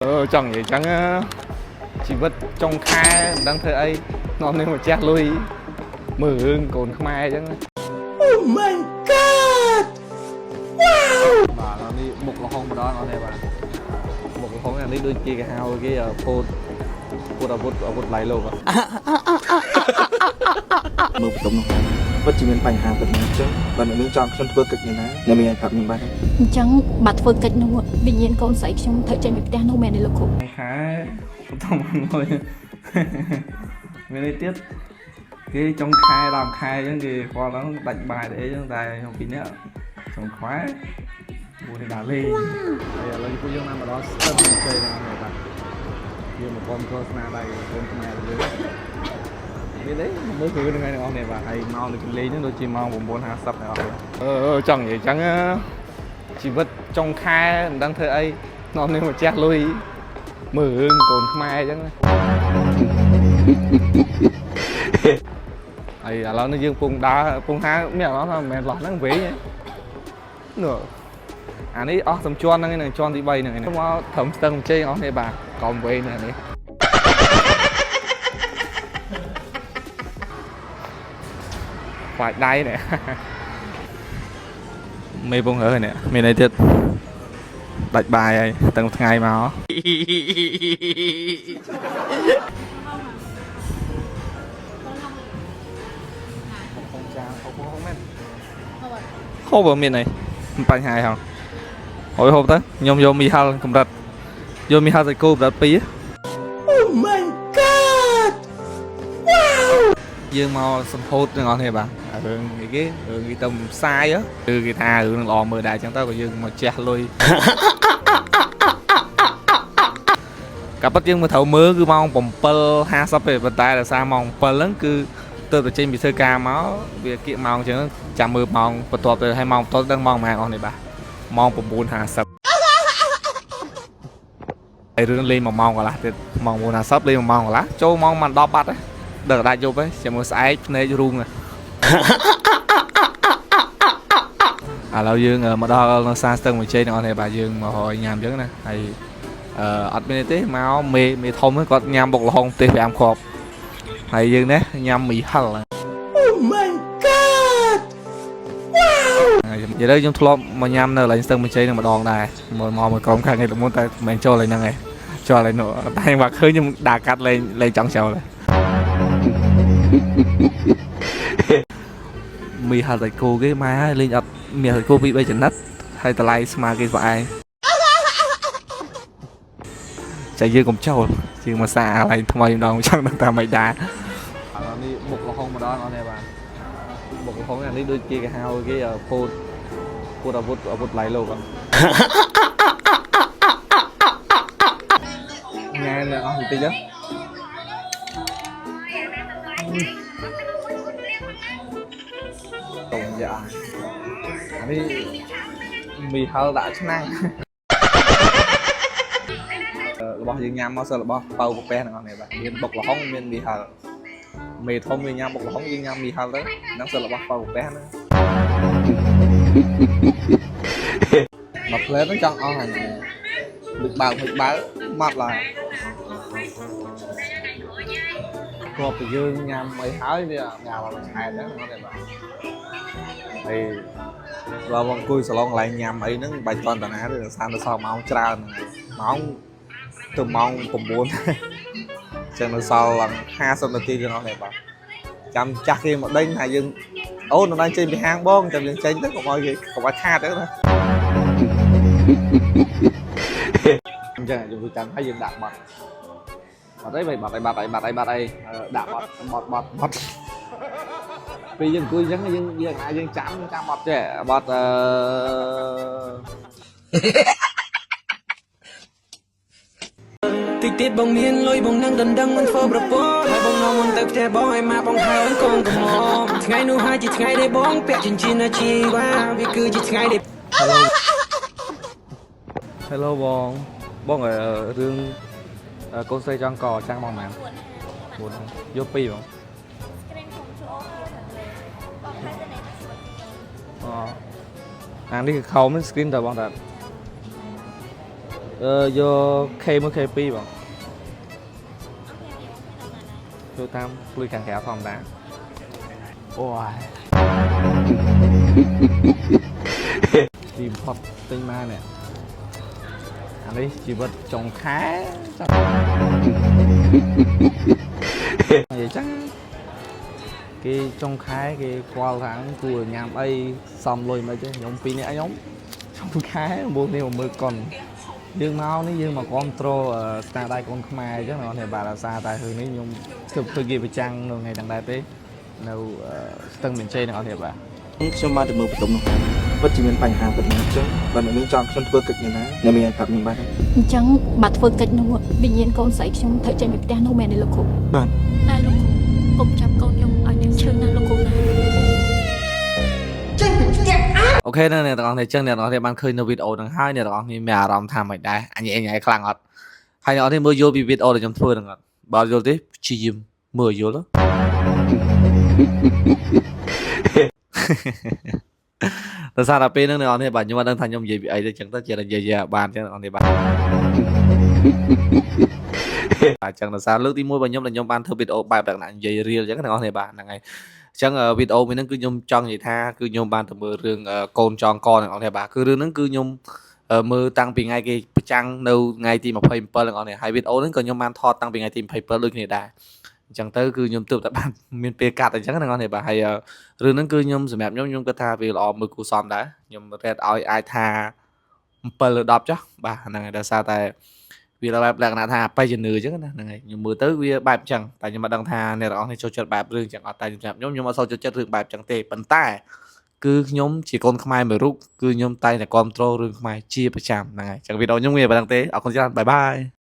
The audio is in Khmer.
អឺចង់និយាយចឹងណាជីវិតចុងខែមិនដឹងធ្វើអីនាំនេះមកជះលុយមើលរឿងកូនខ្មែរអញ្ចឹងណា Oh my God! Wow! បាទឥឡូវនេះបុកលហុងម្ដងអស់នេះបាទបុកលហុងអានេះដូចគេគេហៅគេពោតពោតអាវុធអាវុធឡៃលោកហ៎ មើលបន្ទប់នោះពិតជាមានបញ្ហាពិតមែនអញ្ចឹងបើអ្នកនាងចង់ខ្ញុំធ្វើកិច្ចនេះណាអ្នកនាងអាចប្រាប់ខ្ញុំបាន អញ្ចឹងបើធ្វើកិច្ចនោះវិញ្ញាណកូនស្រីខ្ញុំត្រូវចេញពីផ្ទះនោះមែនទេលោកគ្រូ ខែបន្តមកមួយមាននេះទៀតគេចុងខែដើមខែអញ្ចឹងគេគាត់ហ្នឹងដាច់បាយអីអញ្ចឹងតែខ្ញុំពីរនាក់ចុងខែមួយនេះដើរលេងហើយឥឡូវពួកយើងបានមកដល់ស្ទឹងជ័យហ្នឹងហើយបាទយើងមកគាំទ្រស្នាដៃកូនខ្មែរយើងមានអីមើលគឺហ្នឹងហើយអ្នកនរនេះបាទហើយម៉ោងនេះលេងហ្នឹងដូចជាម៉ោង9:50អ្នកនរអឺចង់និយាយអញ្ចឹងណាជីវិតចុងខែមិនដឹងធ្វើអីនាំនេះមកជះលុយមើលរឿងកូនខ្មែរអញ្ចឹងណា ហើយឥឡូវនេះយើងពងដើរពងហាមានអារម្មណ៍ថាមិនមែនឡោះហ្នឹងវិញទេនោះអានេះអស់សំជាន់ហ្នឹងឯងនឹងជាន់ទី3ហ្នឹងឯងមកត្រឹមស្ទឹងជ័យអស់នេះបាទកុំវិញនេះនេះខ្វាច់ដៃនេះ មេពងរើនេះមានអីទៀតដាច់បាយហើយតាំងថ្ងៃមក ហុងចាហូបហុងមែនហូបអត់មានអីមិនបញ្ហាអីហងហើយហូបទៅខ្ញុំយកមីហាល់កម្រិតយកមីហាល់សាច់គោកម្រិត2 Oh my God! Wow! យើងមកសម្ពោធទាំងអស់គ្នាបាទអារឿងអីគេរឿងគេទៅផ្សាយហ៎គឺគេថារឿងនឹងល្អមើលដែរអញ្ចឹងទៅក៏យើងមកជះលុយ កាពិតយើងមកត្រូវមើលគឺម៉ោង7:50ទេប៉ុន្តែដោយសារម៉ោង7ហ្នឹងគឺទៅតែចេញពីធ្វើការមកវាគៀកម៉ោងអញ្ចឹងចាំមើលម៉ោងបន្ទាប់ទៅហើយម៉ោងបន្ទាប់ដឹងម៉ោងប៉ុន្មានអស់នេះបាទម៉ោង9:50ហើយរឿងលេង1ម៉ោងកន្លះទៀតម៉ោង9:50លេង1ម៉ោងកន្លះចូលម៉ោងម៉ោង10បាត់ហើយដល់ដាច់យប់ហើយចាំមើលស្អែកភ្នែករូងហើយ ឥឡូវយើងមកដល់នៅសាស្ទឹងមួយជ័យទាំងអស់គ្នាបាទយើងមករកញ៉ាំអញ្ចឹងណាហើយអឺអត់មានទេមកមេមេធំហ្នឹងគាត់ញ៉ាំបុកល្ហុងផ្ទះ5គ្រាប់ហើយយើងនេះញ៉ាំមីហិល Oh my God! Wow! ហើយនិយាយទៅខ្ញុំធ្លាប់មកញ៉ាំនៅកន្លែងស្ទឹងមួយជ័យហ្នឹងម្ដងដែរមកមកមួយក្រុមខាងនេះមុនតែមិនមែនចូលកន្លែងហ្នឹងឯងចូលកន្លែងនោះតែខ្ញុំបាទឃើញខ្ញុំដើរកាត់លេងលេងចង់ចូលហើយមីហិលសាច់គោគេម៉ែហើយលេងអត់មីហិលសាច់គោ2 3ចំណិតហើយតម្លៃស្មើគេស្អែង ចាយើងកុំចូលជាងមកសាកន្លែងថ្មីម្ដងចង់ដឹងថាម៉េចដែរឥឡូវនេះបុកលហុងម្ដងអត់ទេបាទបុកលហុងអានេះដូចគេគេហៅគេពោតពោតអាវុធអាវុធឡៃលោកអត់ញ៉ែអស់បន្តិចហ៎តុំយ៉ាអានេះមីហិលដាក់ឆ្នាំង របស់យើងញ៉ាំមកសិលរបស់ប៉ៅកាពះទាំងអស់នេះបាទមានបុកល្ហុងមានមីហិលមេធំយើងញ៉ាំបុកល្ហុងយើងញ៉ាំមីហិលទៅហ្នឹងសិលរបស់ប៉ៅកាពះហ្នឹងមួយផ្លែតហ្នឹងចង់អស់ហើយដូចបើកមិនបើកម៉ត់ឡើយគ្រាប់តែយើងញ៉ាំអីហើយវាញ៉ាំដល់ឆែតហ្នឹងហ្នឹងទេបាទហើយដល់មកអង្គុយសាឡុងកន្លែងញ៉ាំអីហ្នឹងមិនបាច់តន់តាណាទេដោយសារនៅសល់ម៉ោងច្រើនហ្នឹងម៉ោង ទៅម៉ោង9ចឹងនៅសល់ឡើង50នាទីទាំងអស់នេះបាទចាំចាស់គេមកដេញថាយើងអូននៅឡើងចេញពីហាងបងចាំយើងចេញទៅកុំឲ្យគេកុំឲ្យខាតទៅណាអញ្ចឹងយើងចាំឲ្យយើងដាក់បាត់បាត់អីបាត់អីបាត់អីបាត់អីបាត់អីដាក់បាត់បាត់បាត់បាត់ពេលយើងអង្គុយអញ្ចឹងយើងយើងអាចយើងចាំចាំបាត់ចេះបាត់អឺ តិចទៀតបងមានលុយបងនឹងដណ្ដឹងមិនធ្វើប្រពន្ធហើយបងនាំមុនទៅផ្ទះបងឲ្យម៉ាក់បងហៅឲ្យកូនកំមុំថ្ងៃនោះហើយជាថ្ងៃដែលបងពាក់ចិញ្ចៀនអាជីវ៉ាវាគឺជាថ្ងៃដែល Hello Hello បងបងអឺរឿងអឺកូនស្រីចង់កចាំងបងម៉ាន4យក2បង screen ខ្ញុំជួអូគេខាងលើបងហើយទៅនេះ អូអានេះគឺខោមិន screen តើបងតា អឺយក K1 K2 បងចូលតាមព្រួយខាងក្រៅធម្មតាអូយទីបំផុតទិញមកនេះអានេះជីវិតចុងខែចាំនិយាយចឹងគេចុងខែគេខ្វល់ថាគួរញ៉ាំអីសំលុយមិនទេខ្ញុំពីរនាក់ខ្ញុំចុងខែមកនេះមកមើលកុនយើងមកនេះយើងមកគ្រប់ត្រូលស្នាដៃកូនខ្មែរអញ្ចឹងបងប្អូនបាទអាសាតែរឿងនេះខ្ញុំស្ទើរធ្វើគេប្រចាំងនៅថ្ងៃទាំងដែរទេនៅស្ទឹងមានជ័យអ្នកនរបាទ ខ្ញុំបានទៅមើលបន្ទប់នោះពិតជាមានបញ្ហាពិតមែនអញ្ចឹងបើអ្នកមីងចង់ខ្ញុំធ្វើកិច្ចនេះណាអ្នកមីងអាចប្រាប់ខ្ញុំបានទេ អញ្ចឹងបើធ្វើកិច្ចនោះវិញ្ញាណកូនស្រីខ្ញុំត្រូវចេញពីផ្ទះនោះមែនទេលោកគ្រូ បាទ តែលោកគ្រូកុំចាប់កូនខ្ញុំឲ្យនាងឈឺណាលោកគ្រូណា OK អ្នកទាំងអស់គ្នាអញ្ចឹងអ្នកទាំងអស់គ្នាបានឃើញនៅវីដេអូហ្នឹងហើយអ្នកទាំងអស់គ្នាមានអារម្មណ៍ថាម៉េចដែរអញញ៉ៃខ្លាំងអត់ហើយអ្នកទាំងអស់គ្នាមើលយល់ពីវីដេអូដែលខ្ញុំធ្វើហ្នឹងអត់បើយល់ទេព្យាយាមមើលយល់ ដោយសារតែពេលហ្នឹងអ្នកនរគ្នាបាទខ្ញុំអត់ដឹងថាខ្ញុំនិយាយពីអីទេអញ្ចឹងទៅជានិយាយបានអញ្ចឹងអ្នកនរគ្នាបាទបាទអញ្ចឹងដោយសារលើកទី1របស់ខ្ញុំដែលខ្ញុំបានធ្វើវីដេអូបែបលក្ខណៈនិយាយ real អញ្ចឹងអ្នកនរគ្នាបាទហ្នឹងហើយអញ្ចឹងវីដេអូមួយហ្នឹងគឺខ្ញុំចង់និយាយថាគឺខ្ញុំបានទៅមើលរឿងកូនចងកអ្នកនរគ្នាបាទគឺរឿងហ្នឹងគឺខ្ញុំមើលតាំងពីថ្ងៃគេប្រចាំងនៅថ្ងៃទី27អ្នកនរគ្នាហើយវីដេអូហ្នឹងក៏ខ្ញុំបានថតតាំងពីថ្ងៃទី27ដូចគ្នាដែរអញ្ចឹងទៅគឺខ្ញុំទើបតែបានមានពេលកាត់អញ្ចឹងអ្នកនរគ្នាបាទហើយរឿងហ្នឹងគឺខ្ញុំសម្រាប់ខ្ញុំខ្ញុំគិតថាវាល្អមើលគួរសមដែរខ្ញុំ rate ឲ្យអាចថា7លើ10ចុះបាទហ្នឹងហើយដោយសារតែវាបែបលក្ខណៈថាអបិយជំនឿអញ្ចឹងណាហ្នឹងហើយខ្ញុំមើលទៅវាបែបអញ្ចឹងតែខ្ញុំមិនដឹងថាអ្នកទាំងអស់នេះចូលចិត្តបែបរឿងអញ្ចឹងអត់តែសម្រាប់ខ្ញុំខ្ញុំអត់សូវចូលចិត្តរឿងបែបអញ្ចឹងទេប៉ុន្តែគឺខ្ញុំជាកូនខ្មែរមួយរូបគឺខ្ញុំតែងតែគ្រប់គ្រងរឿងខ្មែរជាប្រចាំហ្នឹងហើយអញ្ចឹងវីដេអូខ្ញុំមានប៉ុណ្្នឹងទេអរគុណច្រើន bye bye.